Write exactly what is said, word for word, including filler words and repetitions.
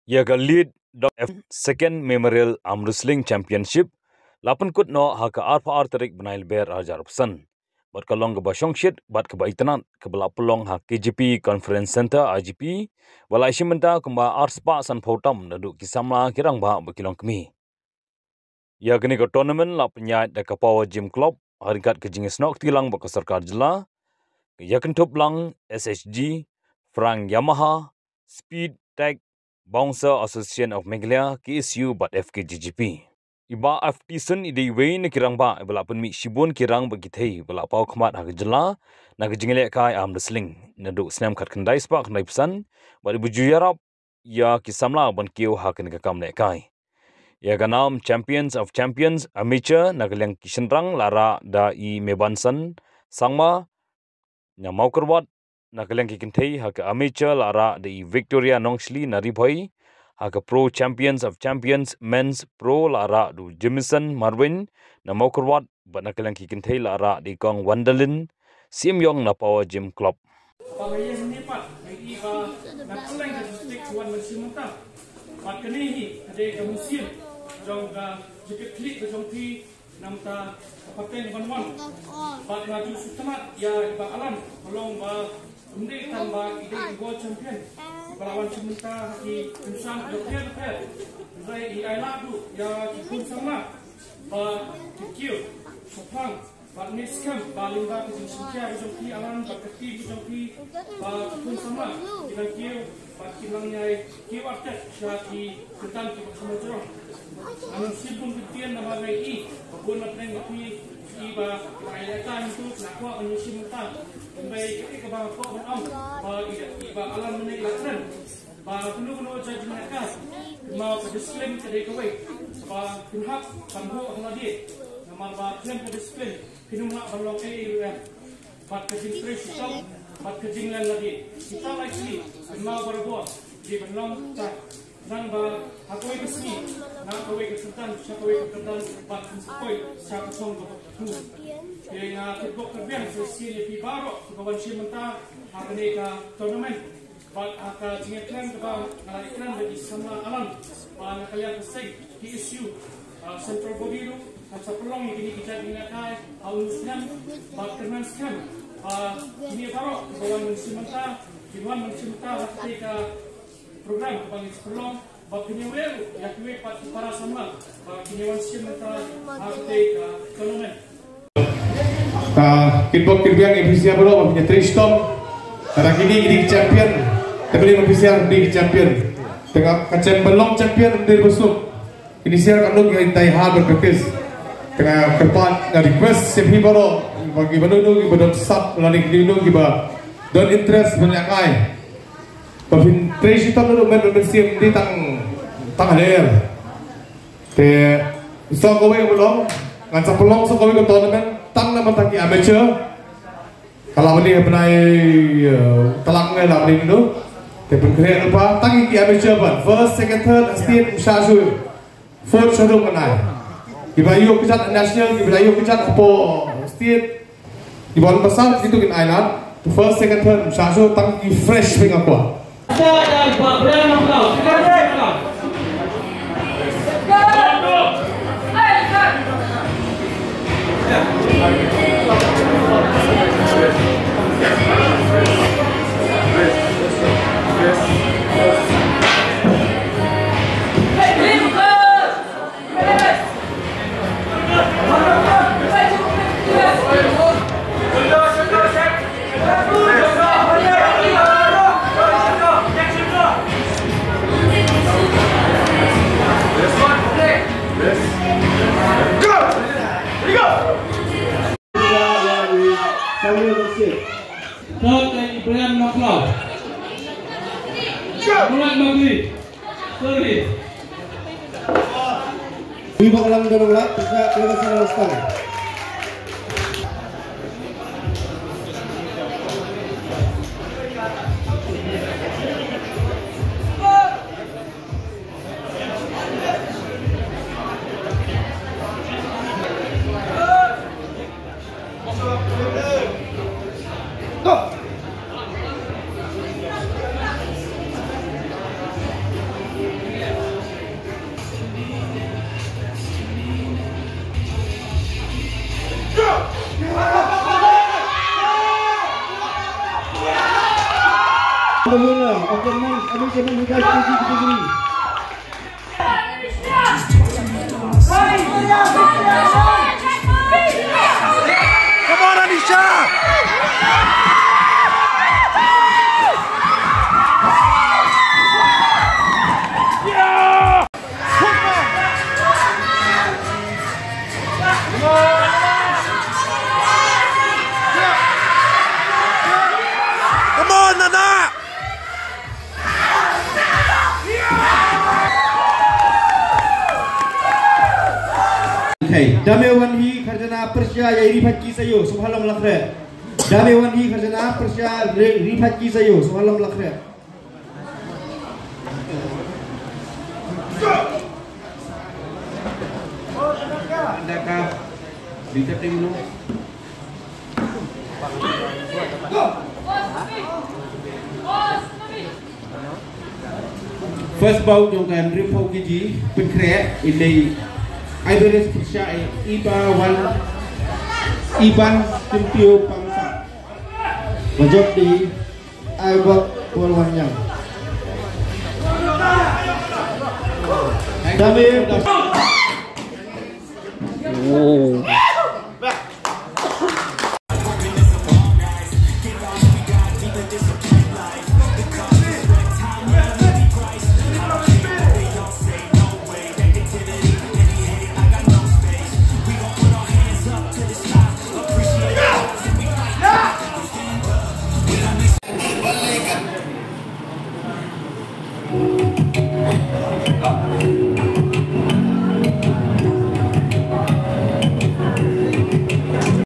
Ïa ka Lead Dog F Second Memorial Arm Wrestling Championship la pynkut noh ha ka arphew ar tarik bnai Lber arhajar arphew san. Bad ka long kaba shongshit bad kaba itynnad kaba la pynlong ha K G P Conference Centre, I G P, ba la shim bynta kumba arspah sanphew tam naduh ki samla, ki rangbah bad ki longkmie. Ïa kane ka tournament la pynïaid da ka Power Gym Club ha ryngkat ka jingïasnoh kti lang bad ka sorkar jylla, ka ïakynthup lang S H G, Frank Yamaha, Speed Tech, Bouncer Association of Meghalaya, K S U bad F K G G P. I Bah F Tison i dei iwei na ki rangbah iba la pynmih shibun ki rang bad ki thei ba la paw khmat ha ka jylla na ka jinglehkai arm wrestling naduh snem khatkhyndai spah khyndaiphew san, bad iba ju ïarap ïa ki samla ban kiew ha kane ka kam lehkai. Ïa ka nam Champions of Champions Amateur na ka liang ki shynrang la rah da i Mebansan Sangma na Mawkyrwat, na ka liang ki kynthei ha ka Amateur la rah da i Victoria Nongshli na Ri Bhoi, ha ka Pro Champions of Champions Men's Pro la rah da u Jameson Marwin na Mawkyrwat, bad na ka liang ki kynthei la rah da i Kong Wandalin Siemyong na Power Gym Club. Ba nga ïeng hangne pat, nga ïohi ba na kylleng ka district ki wan mynsiem mynta. Bad kane hi ka dei ka mynsiem jong ka jingkitkhlieh ka jong phi na ka bynta ka pateng ban wan. Bad nga ju sngewtynnat ïa i Bah Alan, ka long ba ym dei tang ba i dei i world champion ba la wan shim bynta ha ki kynsan bapher bapher. Hynrei i ailad ruh ïa ki khun samla ba ki kiew shaphang. Bad nga ngeit skhem ba lyngba ka jingshim khia ka jong phi Alan bad ka team ka jong phi, ba ki khun samla kin nang kiew bad kin nang ïai kiew artat sha ki kyrdan kiba kham jrong. Nga ngeit shibun ki ktien namar nga ïohi ba bun na pdeng ka phi, i ba la ïa ka ntu na kwah ban ïashim bynta. Hynrei kaei kaba nga kwah ban ong ba i, i Bah Alan mynne i la kren ba kano kano ka jait jingïalehkai, kynmaw ka discipline ka dei kawei ba phin hap ban buh ha lade. Namar ba khlem ka discipline phin ym lah ban long ei ei ruh em. Bad ka jingtrei shitom bad ka jinglen lade, kita lai tylli kynmaw barabor dei ban long tang nang ba ha kawei ka sngi na kawei ka kyrdan sha kawei ka kyrdan bad phin sa poi sha ka thong kaba khatduh. Te nga kitbok kitbiang sa shisien ïa phi baroh kiba wan shim bynta ha kane ka tournament. Bad ha ka jingïakren kaba nga la ïakren bad i samla Alan, ba na ka liang ka seng K S U, ah, central body ruh kan sa pynlong ïa kine ki jait jingïalehkai ha une u snem. Bad kyrmen skhem ba kine baroh kiba wan mynsiem mynta kin wan mynsiem mynta ha katei ka program kaba ngi sa pynlong. Ba phin ïa leh ruh ïa kiwei pat ki para samla ba kin ïa wan shim bynta ha katei ka tournament. Ka kitbok kitbiang ïa phi sha baroh ba phin ïa trei shitom. Kata kine ki dei ki champion. Te balei ba phi sha dei ki champion? Te nga, ka chem ba long champion ym dei ba suk. Kine sha ka long ïa die hard ban practice. Te nga kyrpad, nga request sha phi baroh ba kiba don, kiba don sap lane kiba don, kiba don interest ban ïa kai. Ba phin trei shitom naduh mynmiet mynsiem, ym dei tang, tang hader. Te sa kawei ka ba long, ngan sa pynlong sa kawei ka tournament tang na bynta ki amateur. Ka la bani ha bnai, eh, Tlang ne la bani mynno. Te pynkhreh lypa tang ki amateur ban first, second, third, state, ym shah shuh. Fourth shaduh ngan ai. Kiba ïoh kjat national, kiba la ïoh kjat hapoh state. Kiba wan ba san kitu kin ai lad. First, second, third, ym shah shuh, tang ki fresh phi nga kwah. Third, Ibrahim Maklaw. Muhammad Magri. Sorry. Wi bak lang dorong lak, kita kita sana stang. Come on, Anisha! Come on, Nana! Okay, dame wan hi kharjana pyrshah ïa i Riphat ki Sayo, sngewbha long lakhreh. Dame wan hi kharjana pyrshah Riphat ki Sayo, sngewbha long lakhreh. First bout jong ka hynriewphew kg pynkhreh, i dei Iberis Pyrshah, i ba wan, i ban Tympiew Pangsa. Ba jop di Ai bok por wan yang. Dame.